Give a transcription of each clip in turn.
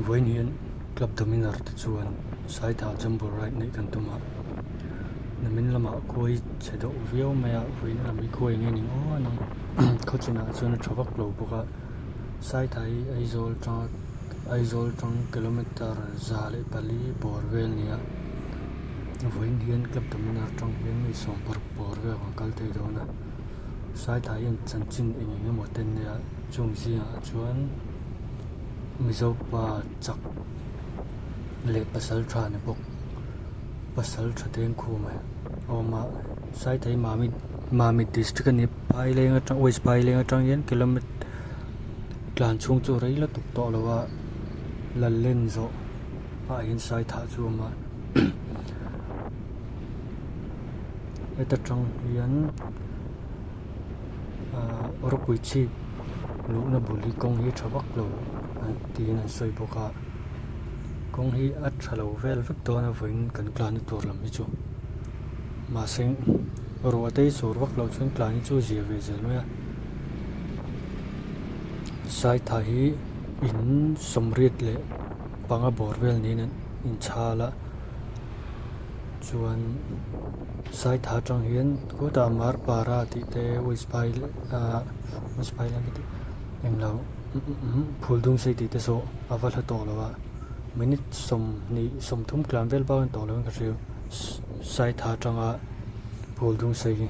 Vawiin hian club dominar te chuan Saitha Jumbo ride neih kan tum a, namin lamah kuai chhe deuh viau mai a, vawiin lam hi kuai nge ning aw an ang khaw chinah chuan a tha vak lo bawk a, Saitha hi Aizawl atanga Aizawl atang kilometer 104 bawr vel a ni a, vawiin hian club dominar atang hian mi 60 bawr vel kan kal thei dawn a, Saitha hian chanchin eng eng emaw te an nei a, chung zingah chuan. Mizo pa chak leh pasal tha ni bawk pasal tha dengkhum a awm a saithei mamit mamit district a ni phaileng atang west phaileng atang hian kilometer tlan chhung chu rei lutuk tawh lo a lallen zawh ah hian saithah chu a awm a heta tang hian ahh rawpui chhip luhna bul hi kawng hi a tha vak lo tiin an sawi bawk a kawng hi a tha lo vel vek dawn a vawiin kan tlan na tur lam hi chu mahse ruah te hi sur vak loh chuan tlan hi chu a zia ve zel mai a saitha hi in 85 bawr vel niin an inchhal a. Chuan Saitha atang hian khutah Marpara tih te West phai ah West Phaileng ka tih englo Phuldungsei tih te saw a va hla tawh lo a minute 20 30 tlan vel bak a ni tawh lo in ka hria Saitha atanga Phuldungsei hi.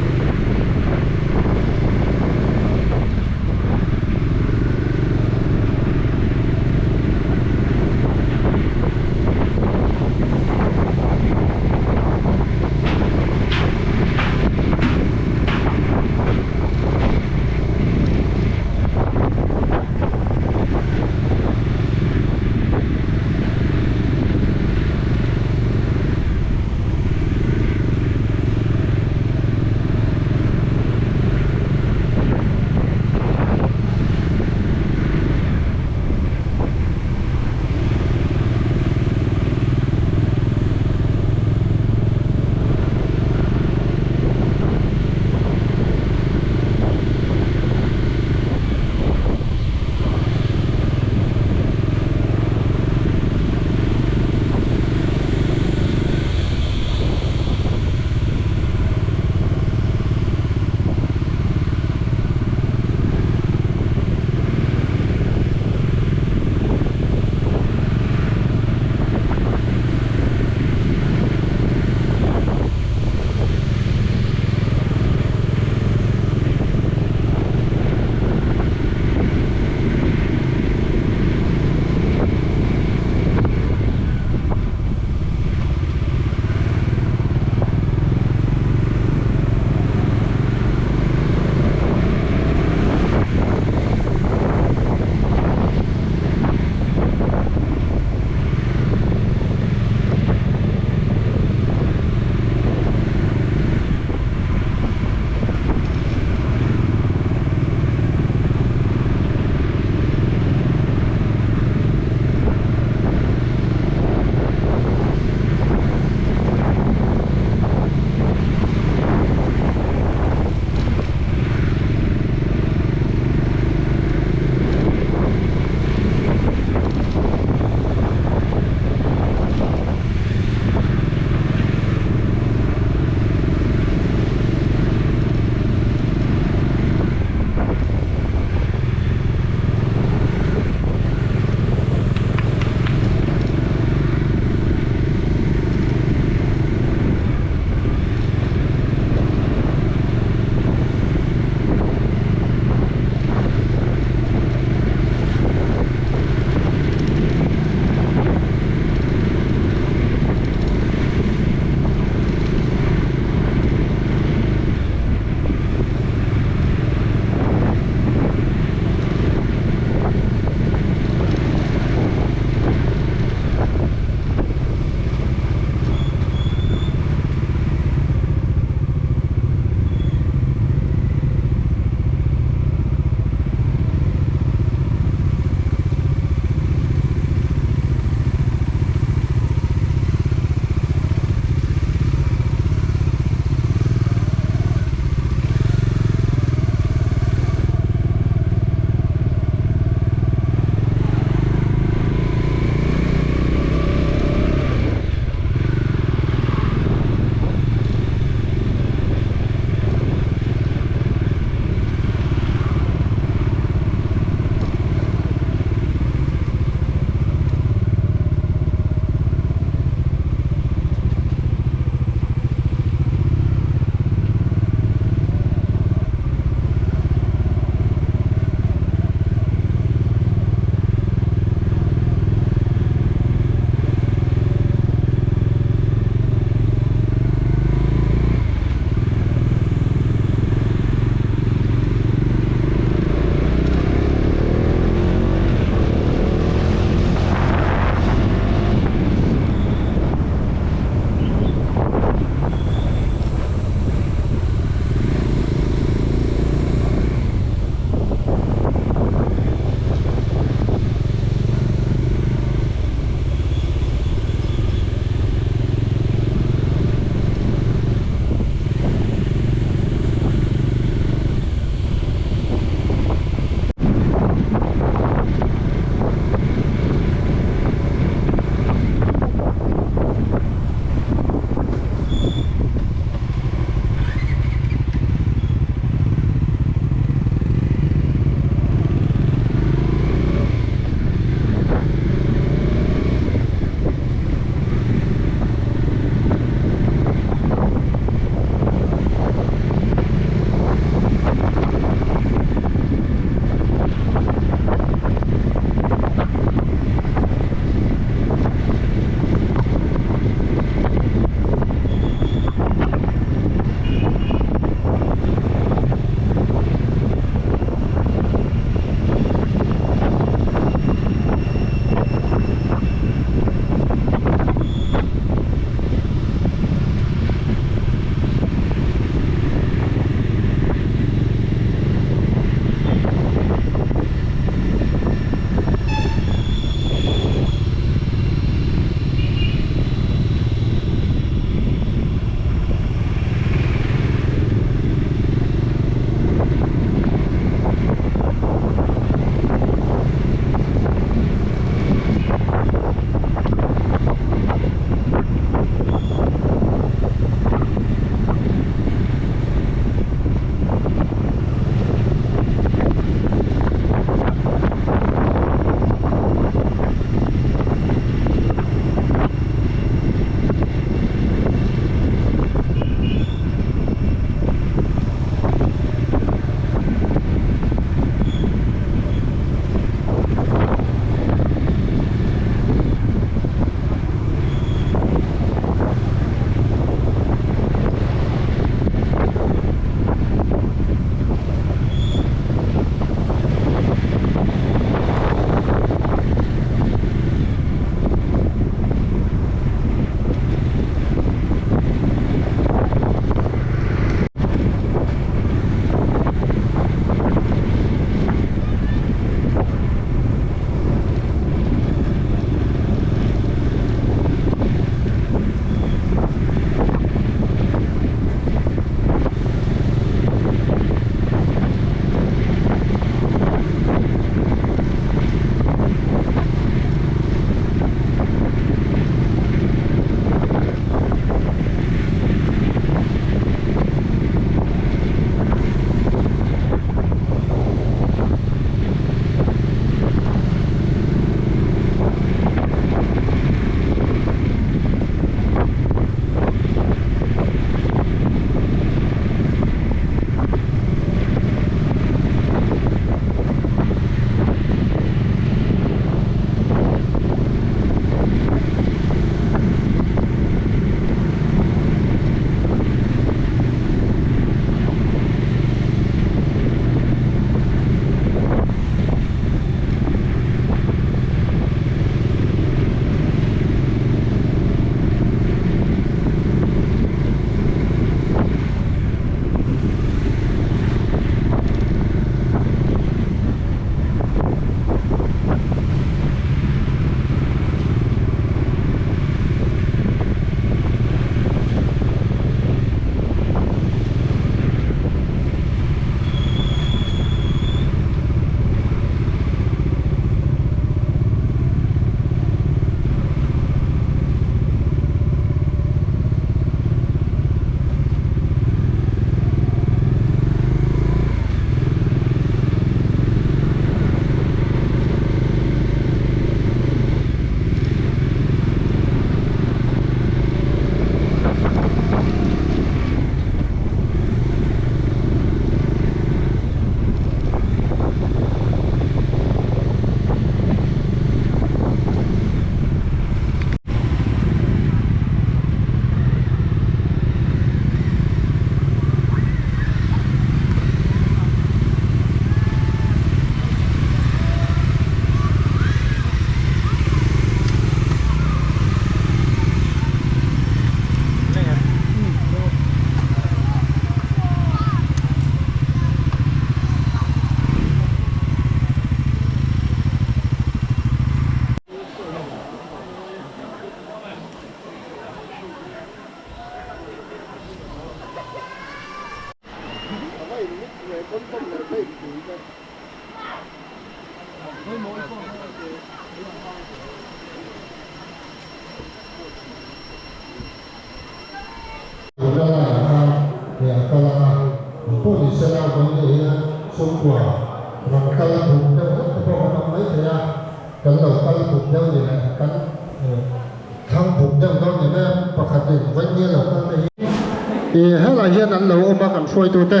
Helai hian an lo awm a kan hruaitute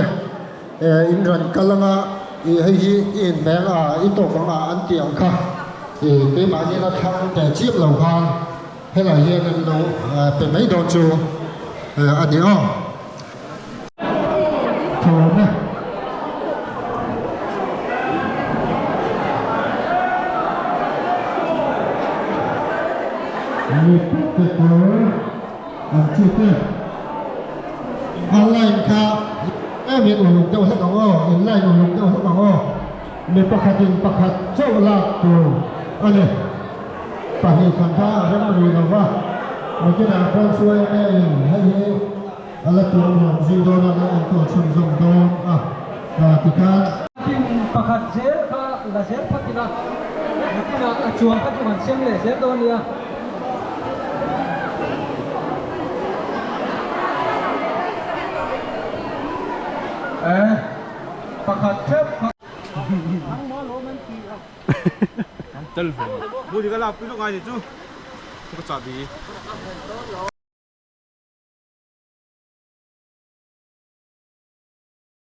in rawn kal anga ih hei hi i inhmeng a i tawk ang a an tih ang kha ih keimahni la thlang teh chiam lo khan helai hian an lo pe mai dawn chu a ni aw. Thawm e. Mipuite kawr an chi te a line kha em in uluk deuh hlek ang aw, in line uluk deuh hlek ang aw. Mi pakhatin pakhat chauh lak tur a ni. Pahnih khan kha a rem rih lo va, nakinah khuan suai anga in hei hi a la tuam nuam zui dawn a, la enkawl chhunzawm dawn a tikhan. Tin pakhat zel kha la zel phawt ila, nakinah a chuang kha chu kan siam leh zel dawn nia. Eh, pakhat theuh kha.